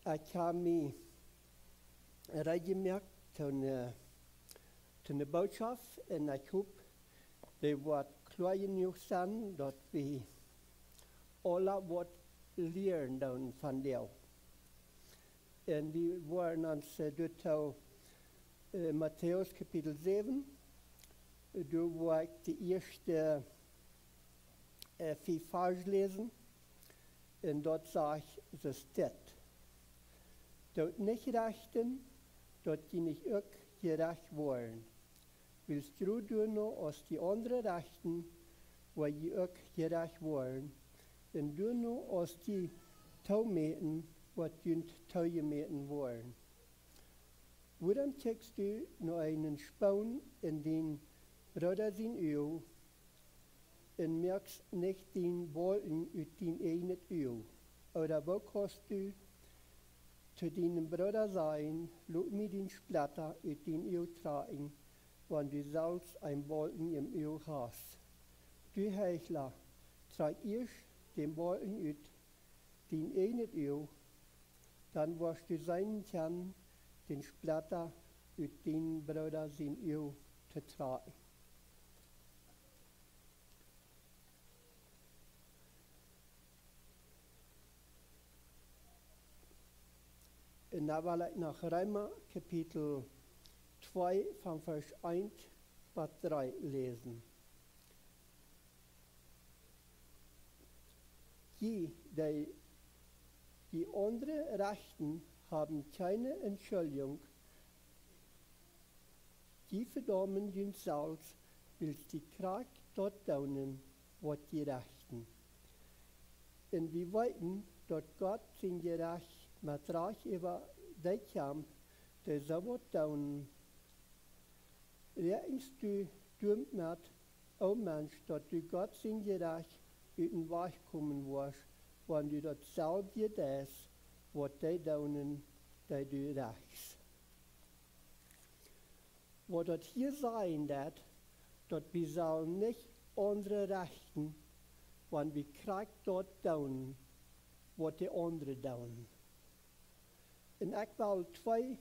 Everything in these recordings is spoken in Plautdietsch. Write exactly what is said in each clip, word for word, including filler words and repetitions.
Ekj hab mie reed jemoakt to eene, to eene Botschaft un ekj hop, dee woat kloa jenuach sennen, daut wie aula waut lieren doonen von dee. Un wie woaren ons, äh, doatoo, äh, Matäus Kapitel säwen, äh, doa woa ekj de ieeschte, äh, fief Varsch läsen. Un daut sajcht soo dit: Doot nich rechten, daut jie nich uk jerecht woaren. Wiels jie doano aus dee aundre rechten, woa jie uk jerecht woaren. Un doano aus jie toomäten, woat junt toojemäten woaren. Wuarom kjikjst du no eenen Spoon en dien Brooda sien Uag un moakst nich dän Boljen ut dien ieejnet Uag? Ooda woo kaust du to dienem Brooda sajen: Lot mie dän Spletta ut dien Uag trakjen, wan du selfst een Boljen em Uag hast? Du Heichla, trakj ieescht dän Boljen ut dien ieejnet Uag, dan woascht du seenen kjennen, dän Spletta ut dien Brooda sien Uag to trakjen. Un dan well ekj noch Reema Kapitel twee von Varsch eent bat dree läsen. Jie, dee, dee aundre rechten, haben kjeene Entschuldjunk. Jie vedaumen junt selfst, wiels jie krakjt daut doonen, waut jie rechten. Un wie weeten, daut Gott sien Jerecht met Rajcht äwa dee kjemt, dee soo waut doonen. Räakjenst du doamet, o Mensch, daut du Gott sien Jerecht ut dän Wajch komen woascht, wan du daut selwje deist, waut dee doonen, dee du rechtst? Waut daut hia sajen deit, daut wie sellen nich aundre rechten, wan wie krakjt daut doonen, waut dee aundre doonen. Un ekj well twee,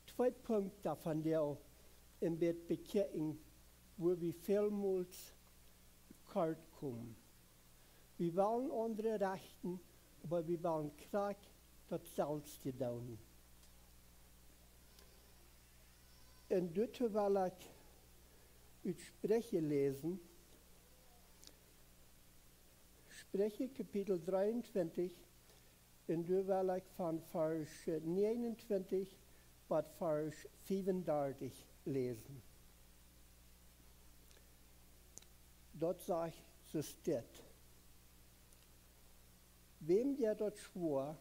twee Punkten von dee een bät bekjikjen, wua wie välmols kort komen. Wie wellen aundre rechten, oba wie wellen krakjt daut selwje doonen. Un doatoo well ekj ut Spricha läsen. Spricha Kapitel dreeuntwintich, un doa well ekj von Varsch neeguntwintich bat Varsch fiefundartich läsen. Daut sajcht soo dit: Wäm jeit daut schwoa,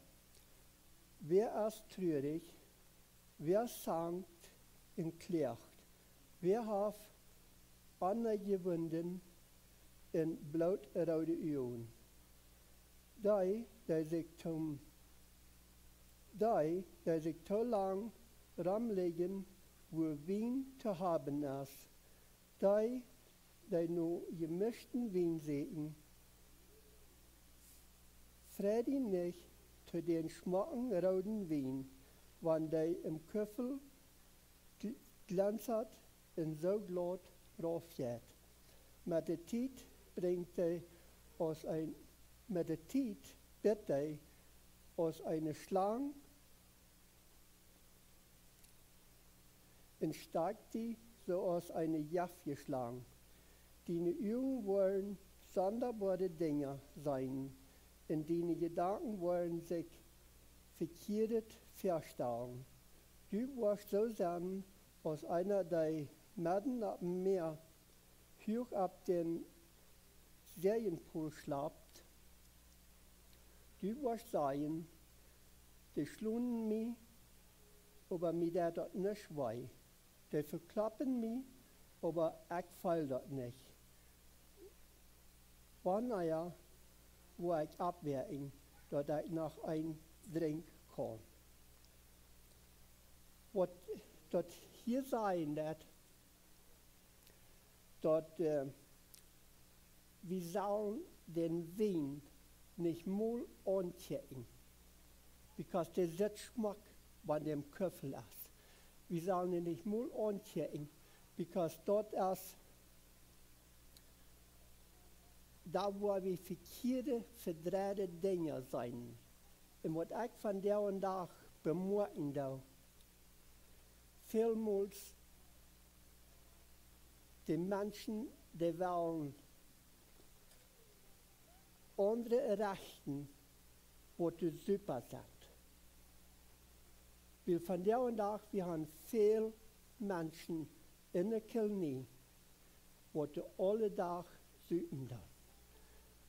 wäa es trurich, wäa zankt un kloagt, wäa haft aunjewundne un blootroode Uagen? Dee, dee sikj too, dee, dee sikj too lang romläajen, wua Wien to haben es, dee, dee no jemischten Wien sieekjen, freit die nich to dän schmocken rooden Wien, wan dee em Kuffel gl-, glanzt un soo glaut rauf jeit. Met de Tiet brinjt dee aus een, met de Tiet bitt dee aus eene Schlang un stakjt die soo aus eene jeftje Schlang. Diene Uagen woaren sondaboare Dinja seenen, un diene Jedanken woaren sikj vekjieedet väastalen. Du woascht soo sennen aus eena, dee medden opp em Mäa huach opp dän Säajenpol schlapt. Du woascht sajen: Dee schlonen mie, oba mie deit daut nich wee. Dee vekloppen mie, oba ekj feel daut nich. Wanea woa ekj oppwoaken, daut ekj noch een drinkjen kaun? Waut daut hia sajen deit, daut, äh, wie sellen dän Wien nich mol aunkjikjen. Wie Because dee sitt schmock, wan dee em Kuffel es. Wie sellen dee nich mol aunkjikjen, because daut es, doa woa wie vekjieede, vedreide Dinja seenen. Un waut ekj vondoag dän Dach bemoakjen doo, välmols de Menschen, dee wellen aundre rechten, waut doa super sent. Wiels vondoag dän Dach, wie haben väl Menschen en de Kolonie, waut doa aule Dach supen doonen.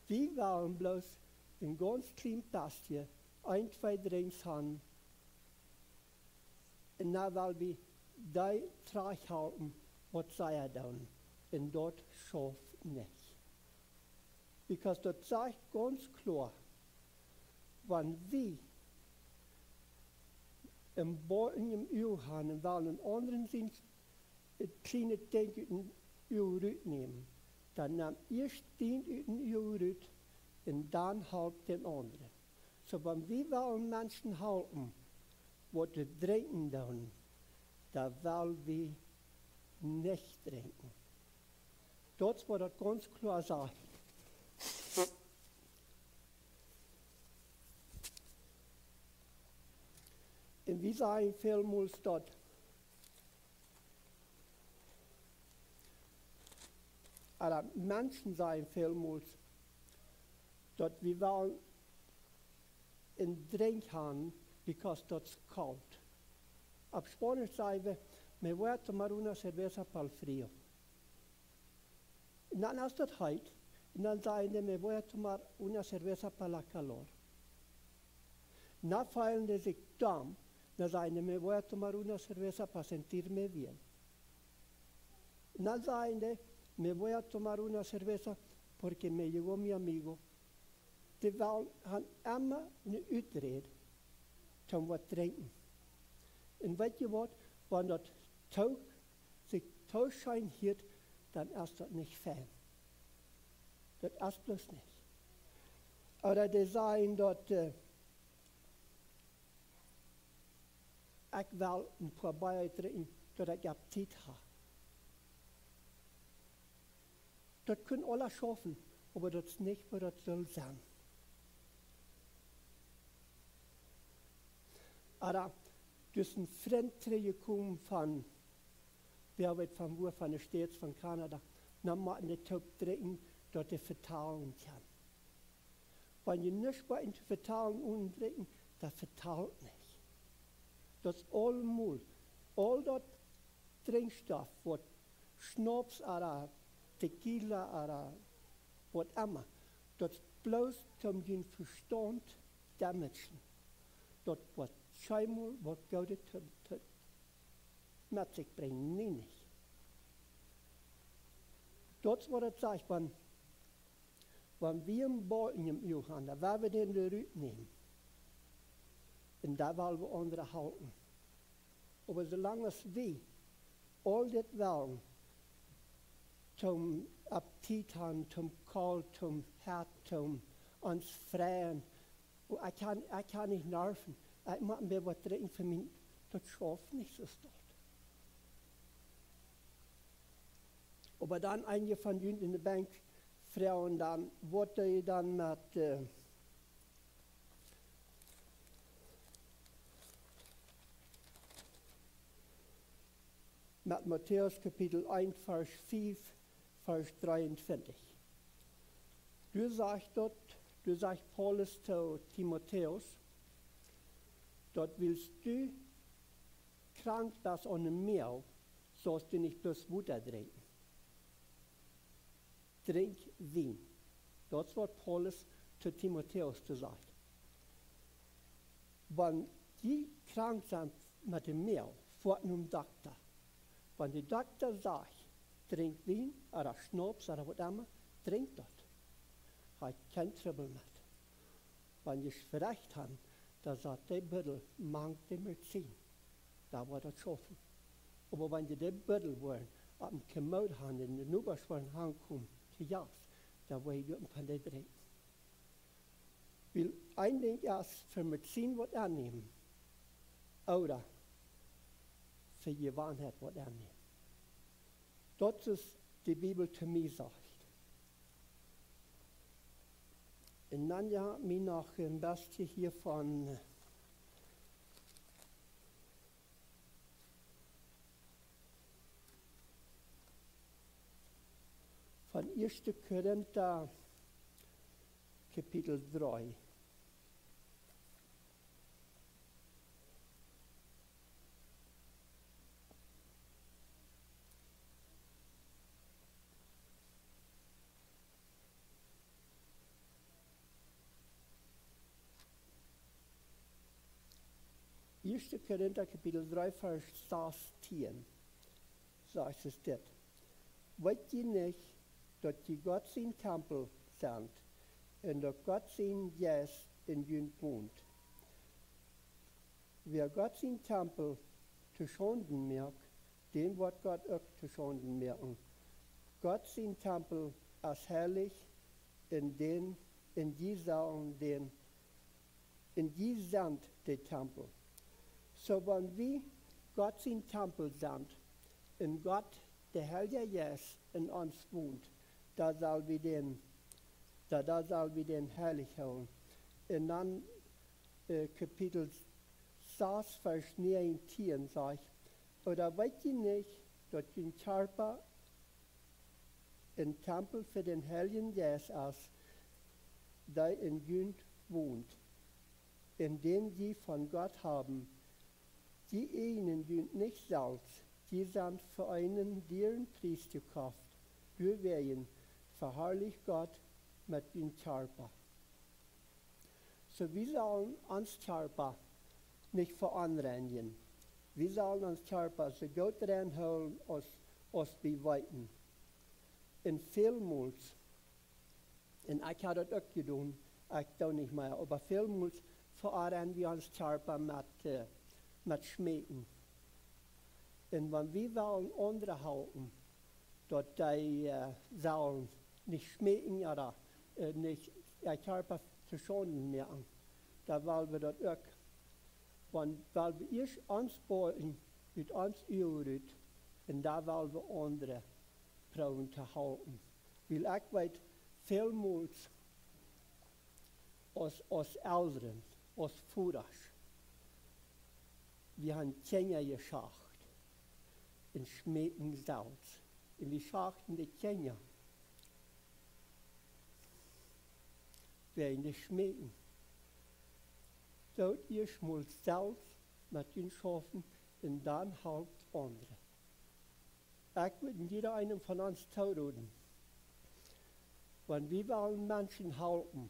Wie wellen bloos een gaunz kjlien bät, een, twee Drinks haben, un dan well wie dee trajchthalpen, waut see doonen. Un daut schauft nich. Because daut sajcht gaunz kloa, wan wie een Boaken em Uag haben un wellen een aundren sien, daut kjliene Dinkj ut dän Uag rutnämen, dan nemm ieescht dien ut dän Uag rut un dan halp dän aundren. Soo, wan wie wellen Menschen halpen, waut doa drinkjen doonen, dan well wie nich drinkjen. Daut es waut daut gaunz kloa sajcht. Un wie sajen välmols daut, ooda Menschen sajen välmols, daut wie wellen een Drinkj haben, because daut es kolt. Opp Spaunisch saj wie, "Me voy a tomar una cerveza pa'l frío." Un dan es daut heet, un dan sajen dee, "Me voy a tomar una cerveza pa la calor." Dan feelen dee sikj domm, dan sajen dee, "Me voy a tomar una cerveza pa sentirme bien." Un dan sajen dee, "Me voy a tomar una cerveza porque me llegó mi amigo." Dee wellen, haben emma eene Uträd, toom waut drinkjen. Un weet jie waut, wan daut too, sikj too scheen hieet, dan es daut nich fein. Daut es bloos nich. Ooda dee sajen daut, äh, "Ekj well een poa Bia drinkjen, daut ekj Appetit hab." Daut kaun aules schaufen, oba daut es nich waut daut saul sennen. Ooda, doa es een Frint trigjjekomen von, wäa weet von wua, von de States, von Kanada, dan motten dee toop drinkjen, daut dee vetalen kaun. Wan jie nuscht waut to vetalen onen drinkjen, dan vetalt nich. Daut es aulmol, aul daut Drinkjstoff, waut Schnaps ooda Tequila ooda waut emma, daut es bloos toom jun Vestaunt damagen. Daut woat kjeenmol waut Goodet to, to, met sikj brinjen, nie nich. Daut es waut et sajcht, wan Wan wie een Boaken em Uag haben, dan woa wie dän doa rut nämen. Un dan well wie aundre halpen. Oba soo lang aus wie aul dit wellen, toom Appetit haben, toom kolt, toom hett, toom ons freien, oh, ekj kaun, ekj kaun nich nerven, ekj mott mie waut drinkjen fa mie, daut schauft nich, soo es daut. Oba dan eenje von junt en de Bankj froagen dan, waut doo jie dan met, äh, met Matäus Kapitel eent, Varsch fief, Varsch dreeuntwintich. Doa sajcht daut, doa sajcht Paulus to Timotäus, daut wiels du krank best aun de Moag, saust du nich bloos Wota drinkjen. Drinkj Wien. Daut es waut Paulus to Timotäus to sajcht. Wan jie krank sent met de Moag, foat nom Dokta. Wan de Dokta sajcht, drinkj Wien, ooda Schnaps, ooda waut emma, drinkj daut. Hab ekj kjeen Trubbel met. Wan jie Schwierechten haben, dan sat dee Buddel mank de Medizin. Dan woat daut schaufen. Oba wan jie dee Buddel woaren opp een Kommood haben, en de Nobasch woaren hankomen, to Jast, dan woa jie doa een poa drinkjen. Wiel een Dinkj es, fa Medizin waut aunnämen, ooda fa Jewanheit waut aunnämen. Daut es, de Bibel to mie sajcht. Un dan, jo, mie noch een bät hia von, von Ieeschte Korinta, Kapitel dree. Ieeschte Korinta, Kapitel dree, Varsch sastieen, sajcht et dit: Weet jie nich, daut jie Gott sien Tempel sent un daut Gott sien Jeist en junt wont? Wäa Gott sien Tempel to Schaunden moakt, dän woat Gott uk to Schaunden moaken. Gott sien Tempel es heilich, un dän, un jie sellen dän, un jie sent de Tempel. Soo, wan wie Gott sien Tempel sent, un Gott, de Heilje Jeist, en ons wont, dan sell wie dän, dan, dan sell wie dän heilich hoolen. Un dan, äh, Kapitel sas, Varsch näajentieen sajcht: Ooda weet jie nich, daut jun Kjarpa een Tempel fa dän Heiljen Jeist es, dee en junt wont, un dän jie von Gott haben? Jie eejnen junt nich selfst, jie sent fa eenen dieren Pries jekoft. Doawäajen veharlicht Gott met jun Kjarpa. Soo, wie sellen ons Kjarpa nich veonreinjen. Wie sellen ons Kjarpa soo goot rein hoolen aus, aus wie weeten. Un välmols, un ekj hab daut uk jedonen, ekj doo nich mea, oba välmols veonreinjen wie ons Kjarpa met, äh, met Schmeeken. Un wan wie wellen aundre halpen, daut dee, äh, sellen nich schmeeken ooda, äh, nich äa Kjarpa to Schaunden moaken, dan well wie daut uk. Wan, well wie ieescht ons boolen ut ons Uagen rut, un dan well wie aundre proowen to halpen. Wiel ekj weet, välmols aus, aus Elren, aus Vodasch, wie haben Kjinja jeschacht un schmeeken selfst. Un wie schachten de Kjinja wäajen daut Schmeeken. Doot ieescht mol selfst met junt schaufen un dan halpt aundre. Ekj wudd jieda eenem von ons toroden, wan wie wellen Menschen halpen,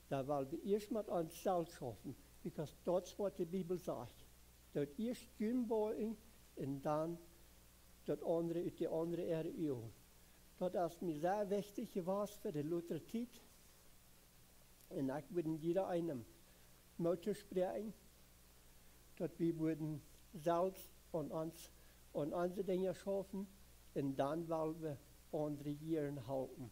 dan well wie ieescht met ons selfst schaufen, because daut es waut de Bibel sajcht. Daut ieescht jun boolen un dan daut aundre ut de aundre äare Uagen. Daut es mie sea wichtich jewast fa de latste Tiet. Un ekj wudd jieda eenem Moot toospräakjen, daut wie wudden selfst aun ons, aun onse Dinja schaufen, un dan well wie aundre jieren halpen.